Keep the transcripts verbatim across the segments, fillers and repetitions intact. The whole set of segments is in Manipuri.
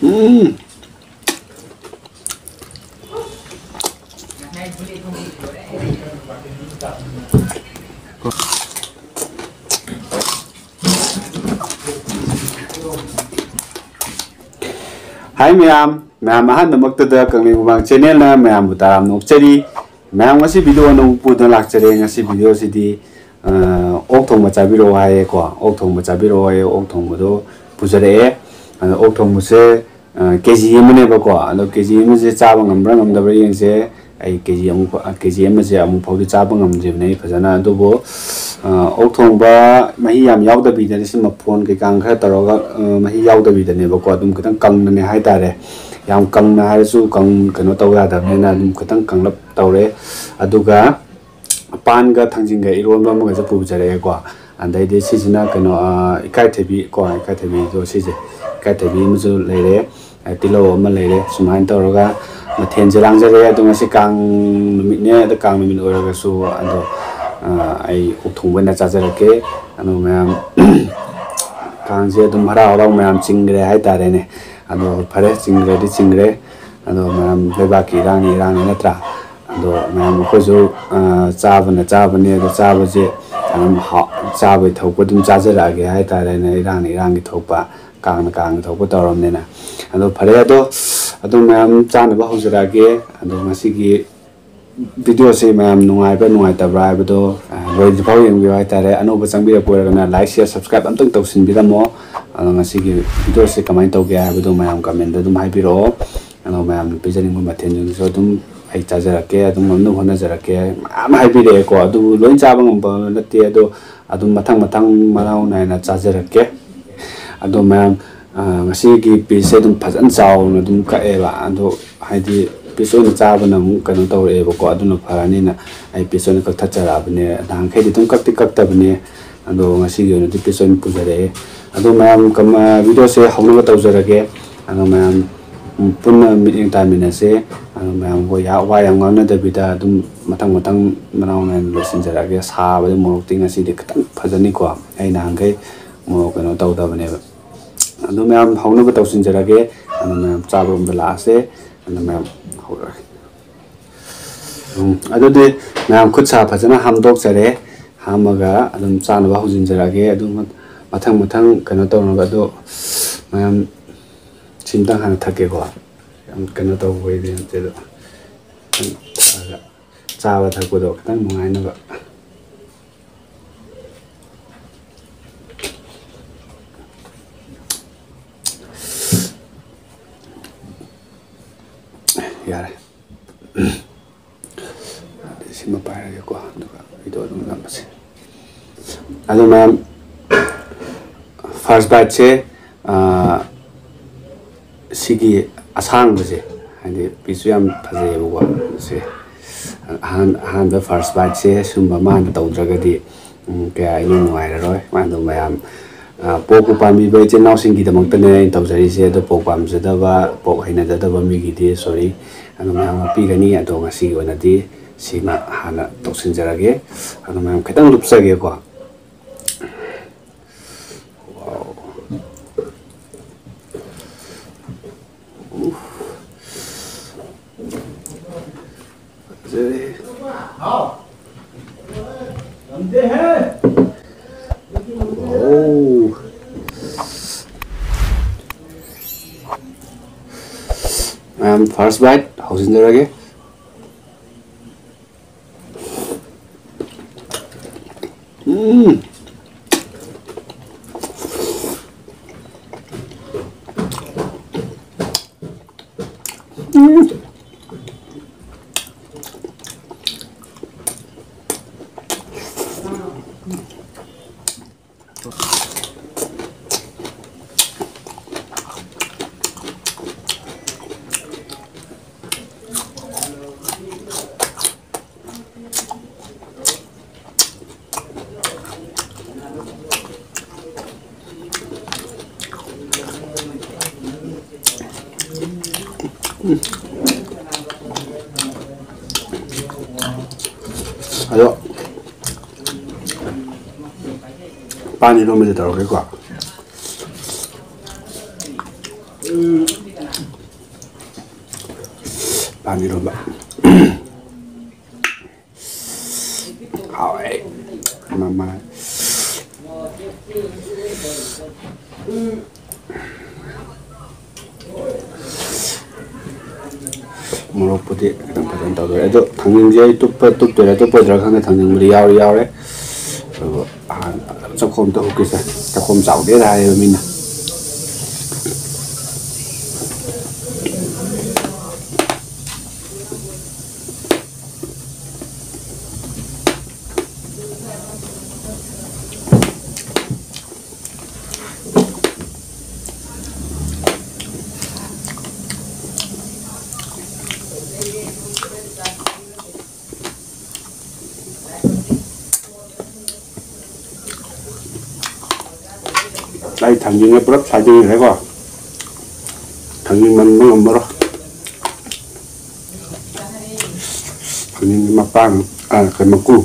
ꯎꯝ꯫ ꯍꯥꯏ ꯃꯌꯥꯝ, ꯃꯌꯥꯝ ꯑꯍꯥꯟꯕꯃꯛꯇꯗ ꯀꯪꯂꯩ ꯃꯨꯛꯕꯥꯡ ꯆꯦꯅꯦꯜꯅ ꯃꯌꯥꯝꯕꯨ ꯇꯔꯥꯝꯅ ꯑꯣꯛꯆꯔꯤ꯫ ꯃꯌꯥꯝ ꯉꯁꯤ ꯚꯤꯗꯤꯑꯣ ꯑꯅꯧꯕ ꯄꯨꯗꯨꯅ ꯂꯥꯛꯆꯔꯦ꯫ ꯉꯁꯤ ꯚꯤꯗꯤꯑꯣꯁꯤꯗꯤ, ꯑ, ꯑꯣꯛ ꯊꯣꯡꯕ ꯆꯥꯕꯤꯔꯛꯑꯣ ꯍꯥꯏꯌꯦꯀꯣ꯫ ꯑꯣꯛ ꯊꯣꯡꯕ ꯆꯥꯕꯤꯔꯛꯑꯣ ꯍꯥꯏꯌꯦ, ꯑꯣꯛ ꯊꯣꯡꯕꯗꯣ ꯄꯨꯖꯔꯛꯑꯦ꯫ ꯑꯗꯣ ꯑꯣꯛ ꯊꯣꯡꯕꯁꯦ, ꯑ, ꯀꯦ ꯖꯤ ꯑꯃꯅꯦꯕꯀꯣ꯫ ꯑꯗꯣ ꯀꯦ ꯖꯤ ꯑꯃꯁꯦ ꯆꯥꯕ ꯉꯝꯕ꯭ꯔꯥ ꯉꯝꯗꯕ꯭ꯔꯥ ꯌꯦꯡꯁꯦ꯫ ꯑꯩ ꯀꯦ ꯖꯤ ꯑꯃꯨꯛ, ꯀꯦ ꯖꯤ ꯑꯃꯁꯦ ꯑꯃꯨꯛ ꯐꯥꯎꯗꯤ ꯆꯥꯕ ꯉꯝꯗ꯭ꯔꯤꯕꯅꯦ ꯑꯩ ꯐꯖꯅ꯫ ꯑꯗꯨꯕꯨ, ꯑ, ꯑꯣꯛ ꯊꯣꯡꯕ ꯃꯍꯤ ꯌꯥꯝ ꯌꯥꯎꯗꯕꯤꯗꯅꯦ, ꯁꯤ ꯃꯐꯣꯟ ꯀꯩꯀꯥ ꯈꯔ ꯇꯧꯔꯒ, ꯑ, ꯃꯍꯤ ꯌꯥꯎꯗꯕꯤꯗꯅꯦꯕꯀꯣ, ꯑꯗꯨꯝ ꯈꯤꯇꯪ ꯀꯪꯅꯅꯦ ꯍꯥꯏꯇꯥꯔꯦ꯫ ꯌꯥꯝ ꯀꯪꯅ ꯍꯥꯏꯔꯁꯨ ꯀꯪ-, ꯀꯩꯅꯣ ꯇꯧ ꯌꯥꯗꯕꯅꯤꯅ ꯑꯗꯨꯝ ꯈꯤꯇꯪ ꯀꯪꯂꯞ ꯇꯧꯔꯦ꯫ ꯑꯗꯨꯒ ꯄꯥꯟꯒ ꯊꯥꯡꯖꯤꯡꯒ ꯏꯔꯣꯟꯕ ꯑꯃꯒꯁꯨ ꯄꯨꯖꯔꯛꯑꯦꯀꯣ꯫ ꯑꯗꯩꯗꯤ ꯁꯤꯁꯤꯅ ꯀꯩꯅꯣ, ꯑ, ꯏꯀꯥꯏꯊꯕꯤ ꯀꯣ, ꯏꯀꯥꯏꯊꯕꯤꯗꯣ ꯁꯤꯁꯦ, ꯏꯀꯥꯏꯊꯕꯤ ꯑꯃꯁꯨ ꯂꯩꯔꯦ꯫ ꯑ, ꯇꯤꯜꯍꯧ ꯑꯃ ꯂꯩꯔꯦ꯫ ꯁꯨꯃꯥꯏꯅ ꯇꯧꯔꯒ ꯃꯊꯦꯜꯁꯦ ꯂꯥꯡꯖꯔꯦ꯫ ꯑꯗꯣ ꯉꯁꯤ ꯀꯥꯡ ꯅꯨꯃꯤꯠꯅꯦ, ꯑꯗꯣ ꯀꯥꯡ ꯅꯨꯃꯤꯠ ꯑꯣꯏꯔꯒꯁꯨ ꯑꯗꯣ, ꯑ, ꯑꯩ ꯑꯣꯛ ꯊꯣꯡꯕ ꯑꯣꯏꯅ ꯆꯥꯖꯔꯛꯀꯦ꯫ ꯑꯗꯣ ꯃꯌꯥꯝ ꯀꯥꯡꯁꯦ ꯑꯗꯨꯝ ꯍꯔꯥꯎ ꯍꯔꯥꯎ ꯃꯌꯥꯝ ꯆꯤꯡꯈ꯭ꯔꯦ ꯍꯥꯏꯇꯥꯔꯦꯅꯦ꯫ ꯑꯗꯣ ꯐꯔꯦ, ꯆꯤꯡꯈ꯭ꯔꯗꯤ ꯆꯤꯡꯈ꯭ꯔꯦ꯫ ꯑꯗꯣ ꯃꯌꯥꯝ ꯂꯩꯕꯥꯛꯀꯤ ꯏꯔꯥꯡꯅꯤ, ꯏꯔꯥꯡꯅꯤ ꯅꯠꯇ꯭ꯔꯥ? ꯑꯗꯣ ꯃꯌꯥꯝ ꯑꯩꯈꯣꯏꯁꯨ, ꯑ, ꯆꯥꯕꯅ ꯆꯥꯕꯅꯦ꯫ ꯑꯗꯣ ꯆꯥꯕꯁꯦ ꯑꯗꯨꯝ ꯍꯥꯎ-, ꯆꯥꯕꯩ ꯊꯣꯛꯄ ꯑꯗꯨꯝ ꯆꯥꯖꯔꯛꯑꯒꯦ ꯍꯥꯏꯇꯥꯔꯦꯅꯦ, ꯏꯔꯥꯡꯅ ꯏꯔꯥꯡꯒꯤ ꯊꯣꯛꯄ, ꯀꯥꯡꯅ ꯀꯥꯡꯒꯤ ꯊꯣꯛꯄ ꯇꯧꯔꯕꯅꯤꯅ꯫ ꯑꯗꯣ ꯐꯔꯦ, ꯑꯗꯣ ꯑꯗꯨꯝ ꯃꯌꯥꯝ ꯆꯥꯅꯕ ꯍꯧꯖꯔꯛꯑꯒꯦ꯫ ꯑꯗꯣ ꯉꯁꯤꯒꯤ ꯚꯤꯗꯤꯑꯣꯁꯦ ꯃꯌꯥꯝ ꯅꯨꯡꯉꯥꯏꯕ꯭ꯔꯥ ꯅꯨꯡꯉꯥꯏꯇꯕ꯭ꯔꯥ ꯍꯥꯏꯕꯗꯣ, ꯑ, ꯂꯣꯏꯗ꯭ꯔꯤꯐꯥꯎ ꯌꯦꯡꯕꯤꯌꯨ ꯍꯥꯏꯇꯥꯔꯦ꯫ ꯑꯅꯧꯕ ꯆꯪꯕꯤꯔꯛꯄ ꯑꯣꯏꯔꯒꯅ like, share, subscribe ꯑꯝꯇꯪ ꯇꯧꯁꯤꯟꯕꯤꯔꯝꯃꯣ꯫ ꯑꯗꯣ ꯉꯁꯤꯒꯤ ꯚꯤꯗꯤꯑꯣꯁꯦ ꯀꯃꯥꯏꯅ ꯇꯧꯒꯦ ꯍꯥꯏꯕꯗꯣ ꯃꯌꯥꯝ ꯀꯃꯦꯟꯗ ꯑꯗꯨꯝ ꯍꯥꯏꯕꯤꯔꯛꯑꯣ꯫ ꯑꯗꯣ ꯃꯌꯥꯝꯅ ꯄꯤꯖꯅꯤꯡꯕ ꯃꯊꯦꯜꯁꯤꯡꯗꯨꯁꯨ ꯑꯗꯨꯝ ꯑꯩ ꯆꯥꯖꯔꯛꯀꯦ, ꯑꯗꯨꯝ ꯉꯝꯅꯕ ꯍꯣꯠꯅꯖꯔꯛꯀꯦ꯫ ꯃꯌꯥꯝ ꯍꯥꯏꯕꯤꯔꯛꯑꯦꯀꯣ, ꯑꯗꯨꯕꯨ ꯂꯣꯏ ꯆꯥꯕ ꯉꯝꯕ ꯅꯠꯇꯦ, ꯑꯗꯣ ꯑꯗꯨꯝ ꯃꯊꯪ ꯃꯊꯪ ꯃꯅꯥꯎ ꯅꯥꯏꯅ ꯆꯥꯖꯔꯛꯀꯦ꯫ ꯑꯗꯣ ꯃꯌꯥꯝ, ꯑ, ꯉꯁꯤꯒꯤ ꯄꯤꯁꯁꯦ ꯑꯗꯨꯝ ꯐꯖꯅ ꯆꯥꯎꯅ ꯑꯗꯨꯝ ꯀꯛꯑꯦꯕ꯫ ꯑꯗꯣ ꯍꯥꯏꯗꯤ ꯄꯤꯁ ꯑꯣꯏꯅ ꯆꯥꯕꯅ ꯑꯃꯨꯛ ꯀꯩꯅꯣ ꯇꯧꯔꯛꯑꯦꯕꯀꯣ, ꯑꯗꯨꯅ ꯐꯔꯅꯤꯅ ꯑꯩ ꯄꯤꯁ ꯑꯣꯏꯅ ꯀꯛꯊꯠꯆꯔꯛꯑꯕꯅꯦ꯫ ꯅꯍꯥꯟꯈꯩꯗꯤ ꯑꯗꯨꯝ ꯀꯛꯇꯤ ꯀꯛꯇꯕꯅꯦ, ꯑꯗꯣ ꯉꯁꯤꯒꯤ ꯑꯣꯏꯅꯗꯤ ꯄꯤꯁ ꯑꯣꯏꯅ ꯄꯨꯖꯔꯛꯑꯦ꯫ ꯑꯗꯣ ꯃꯌꯥꯝ ꯀꯃ-, ꯚꯤꯗꯤꯑꯣꯁꯦ ꯍꯧꯅꯕ ꯇꯧꯖꯔꯒꯦ꯫ ꯑꯗꯣ ꯃꯌꯥꯝ ꯎꯝ, ꯄꯨꯟꯅ ꯃꯤꯠꯌꯦꯡ ꯇꯥꯃꯤꯟꯅꯁꯦ꯫ ꯑꯗꯣ ꯃꯌꯥꯝ ꯍꯣꯏ, ꯌꯥ-, ꯋꯥ ꯌꯥꯝ ꯉꯥꯡꯅꯗꯕꯤꯗ ꯑꯗꯨꯝ ꯃꯊꯪ ꯃꯊꯪ ꯃꯅꯥꯎ ꯅꯥꯏꯅ ꯂꯣꯏꯁꯤꯟꯖꯔꯛꯑꯒꯦ꯫ ꯁꯥꯕꯗꯤ ꯃꯣꯔꯣꯛꯇꯤ ꯉꯁꯤꯗꯤ ꯈꯤꯇꯪ ꯐꯖꯅꯤꯀꯣ꯫ ꯑꯩ ꯅꯍꯥꯟꯈꯩ ꯃꯣꯔꯣꯛ ꯀꯩꯅꯣ ꯇꯧꯗꯕꯅꯦꯕ꯫ ꯑꯗꯨ ꯃꯌꯥꯝ ꯍꯧꯅꯕ ꯇꯧꯁꯤꯟꯖꯔꯒꯦ꯫ ꯑꯗꯨ ꯃꯌꯥꯝ ꯆꯥꯕꯔꯣꯝꯗ ꯂꯥꯛꯑꯁꯦ꯫ ꯑꯗꯨ ꯃꯌꯥꯝ ꯍꯧꯔꯛꯑꯒꯦ꯫ ꯎꯝ, ꯑꯗꯨꯗꯤ ꯃꯌꯥꯝ ꯈꯨꯠ ꯁꯥ ꯐꯖꯅ ꯍꯥꯝꯗꯣꯛꯆꯔꯦ꯫ ꯍꯥꯝꯃꯒ ꯑꯗꯨꯝ ꯆꯥꯅꯕ ꯍꯧꯖꯤꯟꯖꯔꯛꯑꯒꯦ꯫ ꯑꯗꯨ ꯃꯊꯪ ꯃꯊꯪ ꯀꯩꯅꯣ ꯇꯧꯅꯕ꯫ ꯑꯗꯣ ꯃꯌꯥꯝ ꯁꯤꯝꯇꯪ ꯍꯥꯟꯅ ꯊꯛꯀꯦꯀꯣ꯫ ꯌꯥꯝ ꯀꯩꯅꯣ ꯇꯧꯕ ꯑꯣꯏꯗꯤ ꯅꯠꯇꯦ ꯑꯗꯣ꯫ ꯊꯛꯑꯒ ꯆꯥꯕ ꯊꯛꯄꯗꯣ ꯈꯤꯇꯪ ꯅꯨꯡꯉꯥꯏꯅꯕ꯫ ꯌꯥꯔꯦ꯫ ꯁꯤꯃ ꯄꯥꯏꯔꯒꯦꯀꯣ, ꯑꯗꯨꯒ ꯚꯤꯗꯤꯑꯣ ꯑꯗꯨꯝ ꯅꯝꯃꯁꯦ꯫ ꯑꯗꯣ ꯃꯌꯥꯝ, ꯐꯥꯔꯁ ꯕꯥꯏꯠꯁꯦ, ꯑꯥ, ꯁꯤꯒꯤ ꯑꯁꯥꯡꯕꯁꯦ, ꯍꯥꯏꯗꯤ ꯄꯤꯁꯁꯨ ꯌꯥꯝ ꯐꯖꯩꯌꯦꯕꯀꯣ꯫ ꯁꯦ ꯑꯍꯥꯟ-, ꯑꯍꯥꯟꯕ ꯐꯥꯔꯁ ꯕꯥꯏꯠꯁꯦ ꯁꯨꯝꯕ ꯑꯃ ꯍꯥꯟꯅ ꯇꯧꯗ꯭ꯔꯒꯗꯤ, ꯎꯝ, ꯀꯌꯥ ꯏꯅꯨꯡ ꯅꯨꯡꯉꯥꯏꯔꯔꯣꯏ꯫ ꯑꯗꯣ ꯃꯌꯥꯝ, ꯑ, ꯄꯣꯛꯄꯨ ꯄꯥꯝꯕꯤꯕ ꯏꯆꯤꯜ ꯏꯅꯥꯎꯁꯤꯡꯒꯤꯗꯃꯛꯇꯅꯦ ꯑꯩꯅ ꯇꯧꯖꯔꯤꯁꯦ꯫ ꯑꯗꯣ ꯄꯣꯛ ꯄꯥꯝꯖꯗꯕ, ꯄꯣꯛ ꯍꯩꯅꯖꯗꯕ ꯃꯤꯒꯤꯗꯤ, ꯁꯣꯔꯤ, ꯑꯗꯣ ꯃꯌꯥꯝ ꯉꯥꯛꯄꯤꯒꯅꯤ꯫ ꯑꯗꯣ ꯉꯁꯤꯒꯤ ꯑꯣꯏꯅꯗꯤ ꯁꯤꯃ ꯍꯥꯟꯅ ꯇꯧꯁꯤꯟꯖꯔꯒꯦ꯫ ꯑꯗꯣ ꯃꯌꯥꯝ ꯈꯤꯇꯪ ꯂꯨꯞꯆꯒꯦꯀꯣ꯫ ꯋꯥꯎ꯫ ꯎꯐ꯫ ꯐꯖꯔꯦ꯫ ꯋꯥꯎ꯫ ꯃꯌꯥꯝ, ꯐꯥꯔꯁ ꯕꯥꯏꯠ ꯍꯧꯖꯤꯟꯖꯔꯒꯦ꯫ ꯎꯝ꯫ ꯎꯝ꯫ ꯑꯗꯣ ꯄꯥꯟ ꯏꯔꯣꯟꯕꯗꯤ ꯇꯧꯔꯒꯦꯀꯣ꯫ ꯄꯥꯟ ꯏꯔꯣꯟꯕ꯫ ꯍꯥꯎꯋꯦ꯫ ꯃꯃꯥ꯫ ꯃꯣꯔꯣꯛꯄꯨꯗꯤ ꯈꯤꯇꯪ ꯐꯖꯅ ꯇꯧꯗꯣꯔꯦ꯫ ꯑꯗꯣ ꯊꯥꯡꯖꯤꯡꯁꯦ ꯑꯩ ꯇꯨꯞꯄ ꯇꯨꯞꯇꯣꯏꯔꯥ ꯇꯨꯞꯄꯣꯏꯗ꯭ꯔꯥ ꯈꯪꯗꯦ꯫ ꯊꯥꯡꯖꯤꯡꯕꯨꯗꯤ ꯌꯥꯎꯔꯤ ꯌꯥꯎꯔꯦ꯫ ꯑꯗꯨꯕꯨ ꯑꯍꯥꯟꯕ ꯆꯥꯛꯈꯣꯝ ꯑꯝꯇ ꯍꯨꯛꯈꯤꯁꯦ꯫ ꯆꯥꯛꯈꯣꯝ ꯆꯥꯎꯗꯦꯗ ꯍꯥꯏꯌꯦꯕ ꯃꯤꯅ꯫ ꯑꯩ ꯊꯥꯡꯖꯤꯡꯁꯦ ꯄꯨꯂꯞ ꯁꯥꯏꯖꯤꯟꯈ꯭ꯔꯦꯀꯣ꯫ ꯊꯥꯡꯖꯤꯡ ꯃꯟꯕ ꯉꯝꯃꯔꯣꯏ꯫ ꯊꯥꯡꯖꯤꯡꯒꯤ ꯃꯄꯥꯟ, ꯑ, ꯀꯩ, ꯃꯀꯨ꯫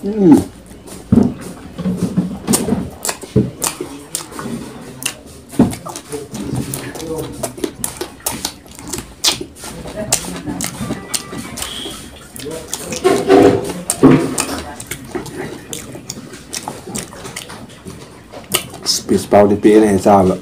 ꯎꯝ꯫ ꯄꯤꯁ ꯄꯥꯎꯗꯤ ꯄꯦꯜꯂꯦ ꯆꯥꯕ꯫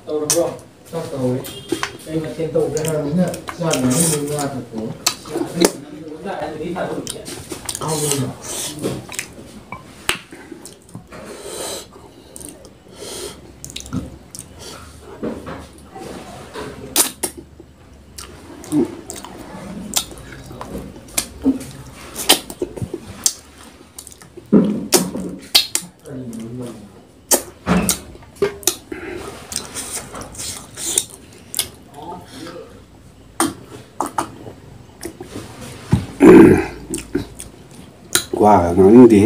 ꯇꯧꯔꯕ꯭ꯔꯣ? ꯆꯥꯛ ꯇꯧꯔꯦ꯫ ꯀꯩ ꯃꯊꯦꯜ ꯇꯧꯒꯦ? ꯉꯥ ꯊꯣꯡꯉꯦ꯫ ꯋꯥꯒ ꯉꯥꯡꯅꯤꯡꯗꯦ꯫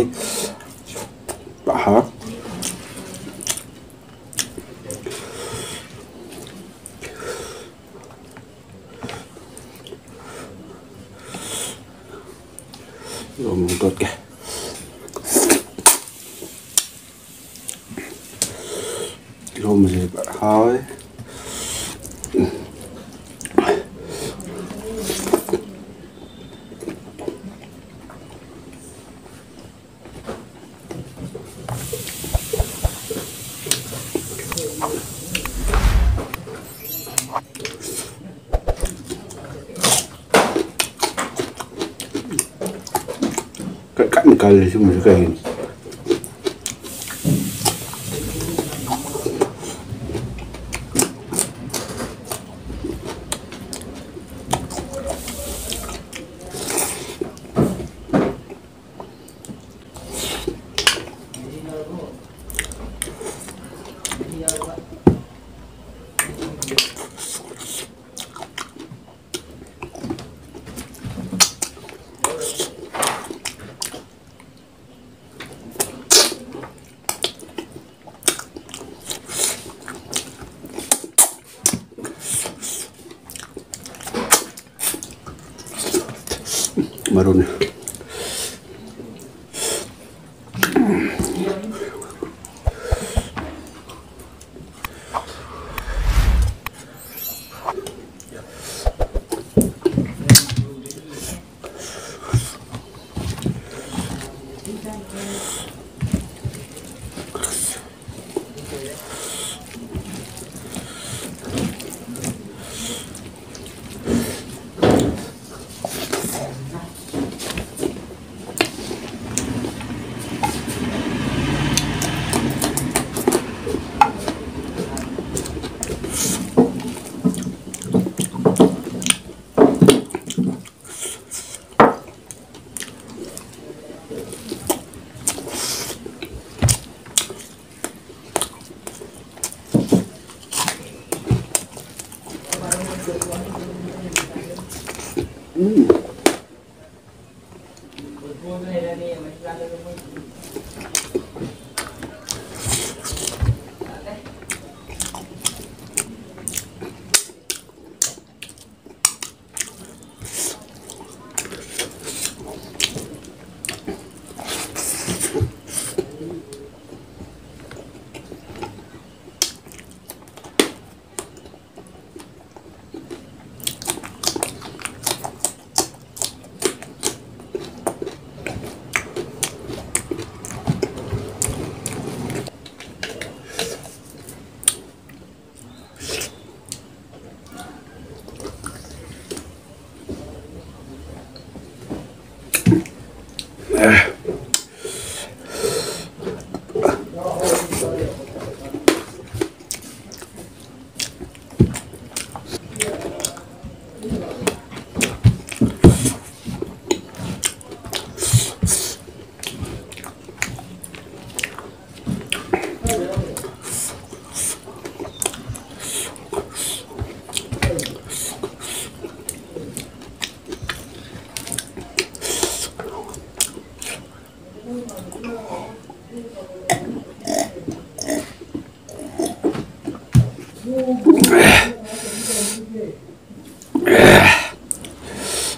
ꯏꯔꯣꯝꯕ ꯇꯣꯠꯀꯦ꯫ ꯏꯔꯣꯝꯕꯁꯦ ꯍꯥꯎꯋꯦ꯫ ꯀ-, ꯀꯟꯅ ꯀꯜꯂꯤ ꯁꯤꯒꯨꯝꯕꯁꯦ ꯀꯩꯒꯤꯅꯣ? ꯃꯔꯨꯅꯤ꯫ ꯎꯝ꯫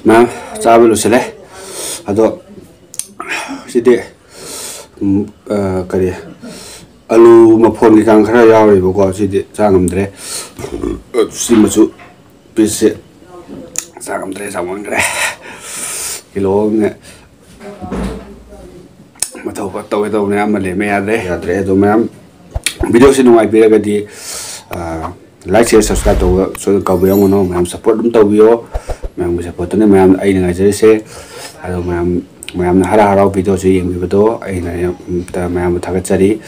ꯃꯌꯥꯝ ꯆꯥꯕ ꯂꯣꯏꯁꯤꯜꯂꯦ꯫ ꯑꯗꯣ ꯁꯤꯗꯤ, ꯎꯝ, ꯑ, ꯀꯔꯤ, ꯑꯂꯨ ꯃꯐꯣꯟ ꯀꯩꯀꯥ ꯈꯔ ꯌꯥꯎꯔꯤꯕꯀꯣ꯫ ꯁꯤꯗꯤ ꯆꯥ ꯉꯝꯗ꯭ꯔꯦ꯫ ꯁꯤ ꯃꯆꯨ ꯄꯤꯁꯁꯦ ꯆꯥ ꯉꯝꯗ꯭ꯔꯦ, ꯆꯥꯃꯟꯈ꯭ꯔꯦ꯫ ꯀꯤꯂꯣ ꯑꯃꯅꯦ꯫ ꯃꯊꯧ ꯈꯔ ꯇꯧꯒꯦ ꯇꯧꯕꯅꯦ, ꯑꯃ ꯂꯦꯝꯃꯦ, ꯌꯥꯗ꯭ꯔꯦ, ꯌꯥꯗ꯭ꯔꯦ꯫ ꯑꯗꯣ ꯃꯌꯥꯝ, ꯚꯤꯗꯤꯑꯣꯁꯤ ꯅꯨꯡꯉꯥꯏꯕꯤꯔꯒꯗꯤ, ꯑ, like, share, subscribe ꯇꯧꯕ ꯁꯣꯏꯗꯅ ꯀꯥꯎꯕꯤꯔꯝꯒꯅꯨ꯫ ꯃꯌꯥꯝ support ꯑꯗꯨꯝ ꯇꯧꯕꯤꯌꯣ꯫ ꯃꯌꯥꯝꯒꯤ supportꯇꯨꯅ ꯃꯌꯥꯝ ꯑꯩꯅ ꯉꯥꯏꯖꯔꯤꯁꯦ꯫ ꯑꯗꯣ ꯃꯌꯥꯝ, ꯃꯌꯥꯝꯅ ꯍꯔꯥꯎ ꯍꯔꯥꯎ ꯚꯤꯗꯤꯑꯣꯁꯤ ꯌꯦꯡꯕꯤꯕꯗꯣ ꯑꯩꯅ ꯌꯥꯝ, ꯃꯌꯥꯝꯕꯨ ꯊꯥꯒꯠꯆꯔꯤ꯫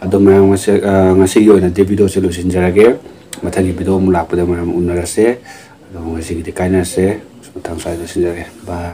ꯑꯗꯣ ꯃꯌꯥꯝ ꯉꯁꯤ, ꯑ, ꯉꯁꯤꯒꯤ ꯑꯣꯏꯅꯗꯤ ꯚꯤꯗꯤꯑꯣꯁꯤ ꯂꯣꯏꯁꯤꯟꯖꯔꯒꯦ꯫ ꯃꯊꯪꯒꯤ ꯚꯤꯗꯤꯑꯣ ꯑꯃꯨꯛ ꯂꯥꯛꯄꯗ ꯃꯌꯥꯝ ꯎꯅꯔꯁꯦ꯫ ꯑꯗꯣ ꯉꯁꯤꯒꯤꯗꯤ ꯀꯥꯏꯅꯔꯁꯦ꯫ ꯃꯊꯪ ꯁ꯭ꯋꯥꯏꯗ ꯂꯣꯏꯁꯤꯟꯖꯔꯒꯦ꯫ Bye꯫